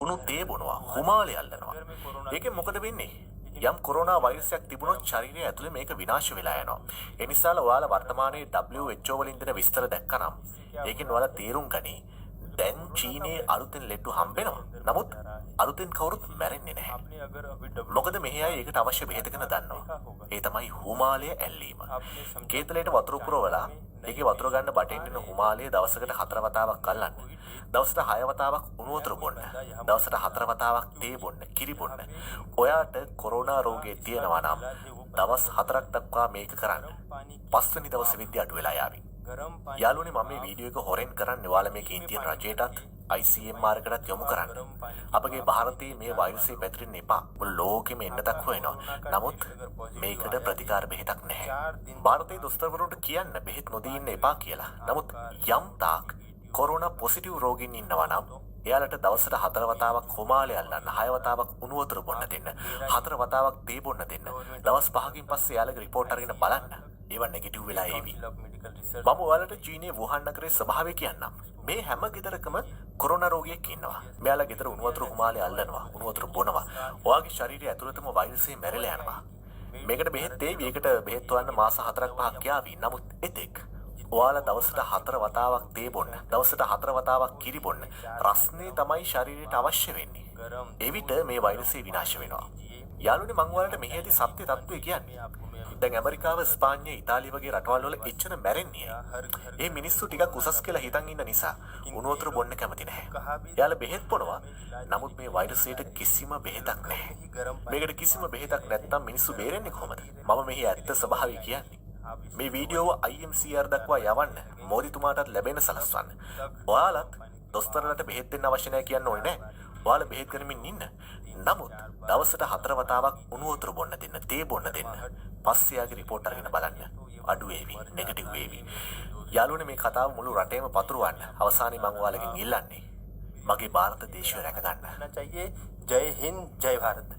උණු තේ බොනවා, හුමාලේ අල්ලනවා. ඒකෙන් මොකද වෙන්නේ? යම් කොරෝනා වෛරසයක් තිබුණොත් ශරීරය ඇතුලේ මේක විනාශ වෙලා යනවා. ඒ නිසා ඔයාලා වර්තමානයේ WHO වලින් දෙන විස්තර දැක්කනම් ඒකෙන් ඔයාලා තේරුම් ගනී, දැන් චීනයේ අලුතෙන් ලෙඩ්ඩු හම්බෙනවා. නමුත් අලුතෙන් කවුරුත් මැරෙන්නේ නැහැ. මොකද මෙහි අය ඒකට අවශ්‍ය බෙහෙත ගැන දන්නවා. ඒ තමයි හුමාලය ඇල්ලීම. කේතලයට වතුර පුරවලා ඒකේ වතුර ගන්න බටෙන් එන හුමාලය දවසකට 4 වතාවක් අල්ලන්න. දවසට 6 වතාවක් උණු වතුර බොන්න. දවසට 4 වතාවක් තේ බොන්න, කිරි බොන්න. ඔයාට කොරෝනා රෝගය තියෙනවා නම් දවස් 4ක් දක්වා මේක කරන්න. පස්වෙනි දවසේ වෙද්දී අඩු වෙලා යාවි. යාළුවනේ, මම මේ වීඩියෝ එක හොරෙන් කරන්නේ ඔයාලා මේක ඉන්දියන් රජයටත් ICMR එකටත් යොමු කරන්න. අපගේ භාරතයේ මේ වෛරසය පැතිරෙන්න එපා. මුළු ලෝකෙම එන්නතක් හොයනවා. නමුත් මේකට ප්‍රතිකාර බෙහෙතක් නැහැ. භාරතයේ දොස්තරවරුන්ට කියන්න බෙහෙත් නොදී ඉන්න එපා කියලා. නමුත් යම් තාක් කොරෝනා පොසිටිව් රෝගීන් ඉන්නවා නම් එයාලට දවසට 4 වතාවක් හුමාලය අල්ලන්න, 6 වතාවක් උණු වතුර බොන්න දෙන්න, 4 වතාවක් තේ බොන්න දෙන්න. දවස් 5කින් පස්සේ එයාලගේ රිපෝට් අරගෙන බලන්න. ඒවා නෙගටිව් වෙලා ඒවි. මම ඔයාලට චීනයේ වුහාන් නගරයේ ස්වභාවය කියන්නම්. මේ හැම ගෙදරකම කොරෝනා රෝගියෙක් ඉන්නවා. මෙයාලා ගෙදර උණු වතුර හුමාලේ අල්ලනවා, උණු වතුර බොනවා. ඔයාගේ ශරීරය ඇතුළතම වෛරසය මැරිලා යනවා. මේකට බෙහෙත් ඒවි. ඒකට බෙහෙත් හොයන්න මාස 4ක් 5ක් යාවි. නමුත් එතෙක් ඔයාලා දවසට 4 වතාවක් තේ බොන්න, දවසට 4 වතාවක් කිරි බොන්න. රස්නේ තමයි ශරීරයට අවශ්‍ය වෙන්නේ. එවිට මේ වෛරසය විනාශ වෙනවා. යාළුවනේ, මං ඔයාලට මෙහි ඇති සත්‍ය තත්ත්වය කියන්නේ. දැන් ඇමරිකාව, ස්පාඤ්ඤය, ඉතාලිය වගේ රටවල් වල එච්චර මැරෙන්නේ ඇයි? ඒ මිනිස්සු ටිකක් උසස් කියලා හිතන් ඉන්න නිසා උණු වතුර බොන්න කැමති නැහැ. එයාලා බෙහෙත් බොනවා. නමුත් මේ වෛරසයට කිසිම බෙහෙතක් නැහැ. මේකට කිසිම බෙහෙතක් නැත්නම් මිනිස්සු බේරෙන්නේ කොහොමද? මම මෙහි ඇත්ත ස්වභාවය කියන්නේ. මේ වීඩියෝව IMCR දක්වා යවන්න, මෝදිතුමාටත් ලැබෙන සලස්වන්න. ඔයාලත් දොස්තරලට බෙහෙත් දෙන්න අවශ්‍ය නැහැ කියන්න ඕනේ නෑ. ඔයාලා බෙහෙත් ගනිමින් ඉන්න. නමුත් දවසට 4 වතාවක් උණු වතුර බොන්න දෙන්න, තේ බොන්න දෙන්න. පස්සේ යාගේ රිපෝට් අරගෙන බලන්න. අඩු වේවි, නෙගටිව් වේවි. යාළුවනේ, මේ කතාව මුළු රටේම පතුරවන්න. අවසානයේ මං ඔයාලගෙන් ඉල්ලන්නේ මගේ භාරත දේශය රැක ගන්න. चाहिए। जय हिंद, जय भारत।